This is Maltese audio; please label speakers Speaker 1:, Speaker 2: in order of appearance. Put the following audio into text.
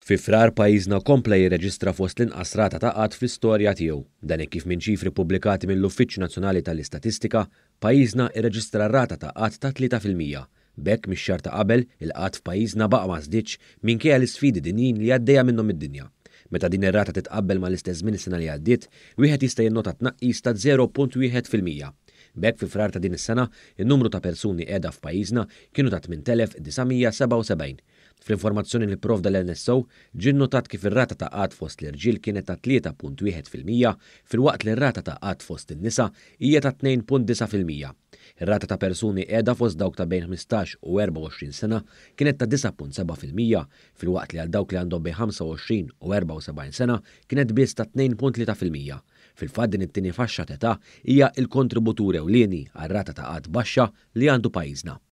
Speaker 1: Fi Frar pajjiżna kompla jirreġistra fost l-inqas rata ta' qgħad fl-istorja tiegħu. Dan hekk kif minn ċifri ppubblikati mill-Uffiċċju Nazzjonali tal-Istatistika, pajjiżna irreġistra rata ta' qgħad ta' 3%. B'hekk mix-xahar ta' qabel, il-qgħad f'pajjiżna baqa' ma żdiedx minkejja l-isfidi dinjin li għaddejja minnhom id-dinja. Meta din ir-rata titqabbel mal-istess żmien is-sena li għaddiet, wieħed jista' jinnota tnaqqis ta' 0.1%. B'hekk fi Frar ta' din is-sena, in-numru ta' persuni qiegħda f'pajjiżna kienu ta' 8,977. Fl-informazzjoni li pprovda l-NSO, ġie nnotat kif ir-rata ta' qgħad fost l-irġiel kienet ta' 3.1% filwaqt li r-rata ta' qgħad fost in-nisa hija ta' 2.9%. Ir-rata ta' persuni qiegħda fost dawk ta' bejn 15 u 24 sena kienet ta' 9.7% filwaqt li għal dawk li għandhom bejn 25 u 74 sena kienet biss ta' 2.3%. Fil-fatt din it-tieni faxxa t'età hija l-kontributur ewlieni għar-rata ta' qgħad baxxa li għandu pajjiżna.